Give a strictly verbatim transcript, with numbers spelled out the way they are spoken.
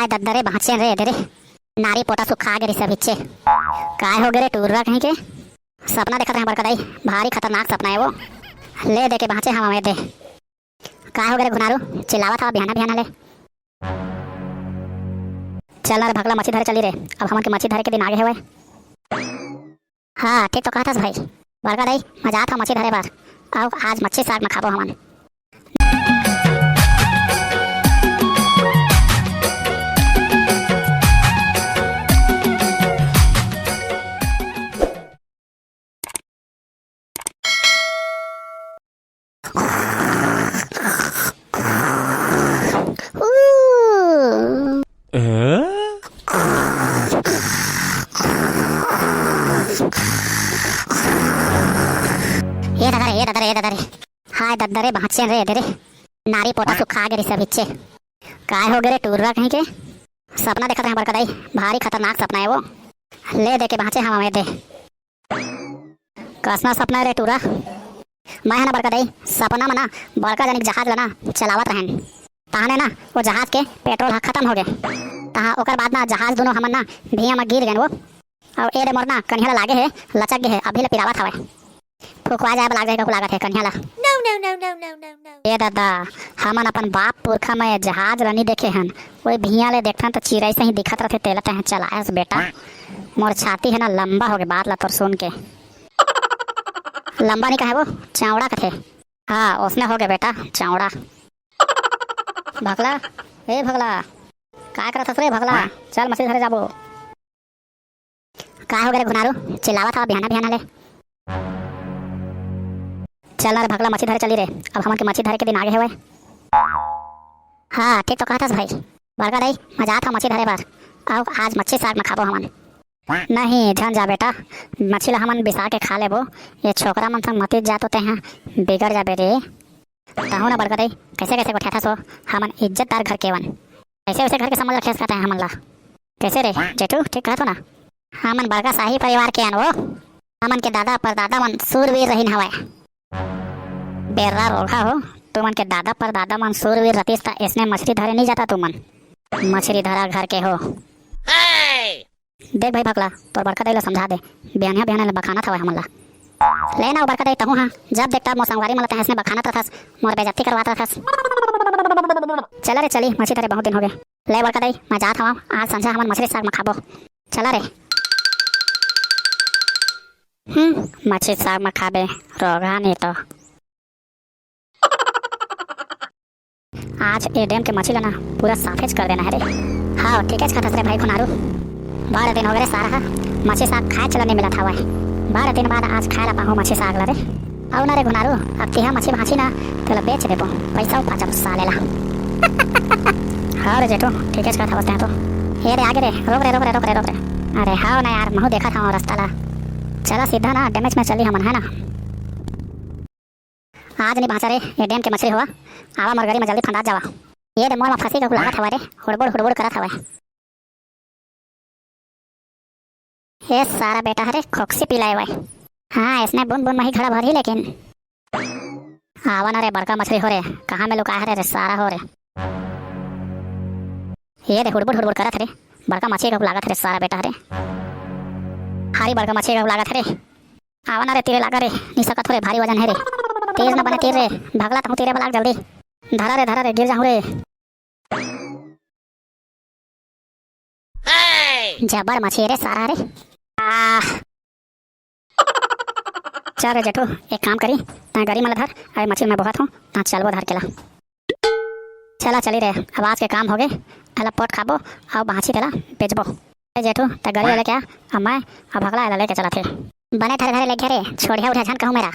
आय दद्दा रे, बाँचेन रे, दे रे। नारी पोटा सुखा गे रिहिस अभिच्चे। काय हो गे रे टूरा कहीं के? सपना देखत रहे बड़का दाई, भारी खतरनाक सपना हे वो। ले दे के बाँचे हवं मैं दे। काय हो गे रे घुनारू, चिल्लावत हवा बिहाना बिहाना ले? चल ना रे भगला, मछरी धरे चली रे, अब हमन के मछरी धरे के दिन आगे हवय। हाँ, ठीक तो कहत हस भाई। बड़का दाई, मैं जात हवं मछरी धरे बर। अउ आज मछरी साग में खाबो हमन। ए ददा रे, ए ददा रे, ए ददा रे। हाय दद्दा रे, बाँचेन रे, दे रे। नारी पोटा सुखा गे रिहिस अभिच्चे। काय हो गे रे टूरा कहीं के? सपना देखत रहे बड़का दाई, भारी खतरनाक सपना हे वो। ले दे के बाँचे हवं मैं दे। कसना सपना रे टूरा? मैं ह ना बड़का दाई, सपना म ना बड़का जनिक जहाज ल ना चलावत रहेन। तहाने ना वो जहाज के पेट्रोल ह खतम होगे। तहाँ ओकर बाद ना जहाज दुनों हमन ना भुइयां म गिर गेन वो। अउ ए दे मोर ना कनिहा ल लागे हे, लचक गे हे, अभी ले पिरावत हवय। फुकवा जाए बर लाग जाही कहूँ लागत हे कनिहा ल। ए ददा, हमन अपन बाप पुरखा म जहाज ल नी देखे हन, ओई भुइयां ले देखथन त चिरई सही दिखत रथे, तेला तैं चलायस बेटा। मोर छाती हे ना लंबा होगे बात ल तोर सुन के। लंबा नी कहे वो, चौड़ा कथे। हाँ, ओसने होगे बेटा, चौड़ा। भगला, ए भगला, काय करत हस रे भगला? चल मछरी धरे जाबो। काय हो गे रे घुनारू, चिल्लावत हवा बिहाना बिहाना ले? चल ना रे भगला, मछरी धरे चली रे, अब हमन के मछरी धरे के दिन आगे हवय। हाँ, ठीक तो कहत हस भाई। बड़का दाई, मैं जात हवं मछरी धरे बर। अउ आज मछरी साग में खाबो हमन। नहीं, झन जा बेटा, मछली ल हमन बिसा के खा लेबो। ये छोकरा मन संग मती जा तो तेहा बिगड़ जाबे रे। तहूँ ना बड़का दाई, कैसे कैसे गोठियाथस हो? हमन इज्जतदार घर के वन, ऐसे वैसे घर के समझ रखे हस का तैं हमन ला? कैसे रे जेठू, ठीक कहत हो ना? हमन बड़का शाही परिवार के अन वो। हमन के दादा परदादा मन सूरवीर रहिन हवय। बेर्रा रोगहा हो, तुमन के दादा परदादा मन सूरवीर रतिस त इसने मछरी धरे नहीं जाता तुमन। मछरी धरा घर के हो। देख भाई भकला, तोर बड़का दाई ला समझा दे, बिहनिया बिहनिया ले बखानत हवय हमन ला। ले ना ओ बड़का दाई तहूँ हा, जब देख तब मोर संगवारी मन ला तैं अइसने बखानत रथस, मोर बेइज्जती करवात रथस। चला रे चली, मछरी धरे बहुत दिन होगे। ले बड़का दाई, मैं जात हवं, आज संझा हमन मछरी साग म खाबो। चला रे। हम्म, मछरी साग म खाबे, रोगहा नहीं तो। आज ए डैम के मछली ला ना पूरा साफेच कर देना हे रे। हाँ, ठीकेच कहत हस रे भाई घुनारू। बड़ दिन होगे रे सारा हा मछली साग खाए चला नहीं मिलत हवय। बड़ दिन बाद आज खाए ला पाहूँ मछली साग ला रे। अउ ना रे घुनारू, अब तिहा मछली भांची ना, तेला बेच देबो, पैसा उपाचब साले ला। हाँ रे जेठू, ठीकेच कहत हवस तैं तो। ए रे आगे रे, रोक रे, रोक रे, रोक रे, रोक रे। अरे हाँ ना यार, महूँ देखत हवं रस्ता ला। चला सीधा ना डैमेज में चली हमन, है ना? आज नी बाँचा रे, ए डैम के मछरी होवा। आवा मोर गरी म जल्दी फंदात जावा। ए दे मोर म फंसी कहूँ लागत हवय रे, हुड़बुड़ हुड़बुड़ करत हवय। ए सारा बेटा हरे खोकसी पिलाए वय। हाँ, इसने बूंद बूंद म ही घड़ा भरही लेकिन। आवा ना रे बड़का मछरी हो रे, कहाँ में लुकाए हरे रे सारा हो रे। ए दे हुड़बुड़ हुड़बुड़ करत हरे, बड़का मछरी कहूँ लागत हरे सारा बेटा हरे। हारी बड़का मछरी कहूँ लागत हरे। आवा ना रे, तीरे लागा रे, नी सकत हो रे, भारी वजन हे रे। तेज न बने तीर रे, भगला तहूँ तीरे बलाग जल्दी। धरा रे, धरा रे, गिर जाहूँ रे। जबर मछली रे सारा रे। आह। चल रे जेठू, एक काम करी, तैं गरी मला धर, अरे मछली मैं बोहत हूँ, तहाँ चलबो धर के ला। चला चली रे, अब आज के काम होगे, एला पोट खाबो, अउ बाँची तेला बेचबो। ए जेठू, तैं गरी लेके आ, अब मैं, अब भगला एला लेके चलत हे। बने धरे धरे लेके रे, छोड़िया उठा झन कहूँ मेरा।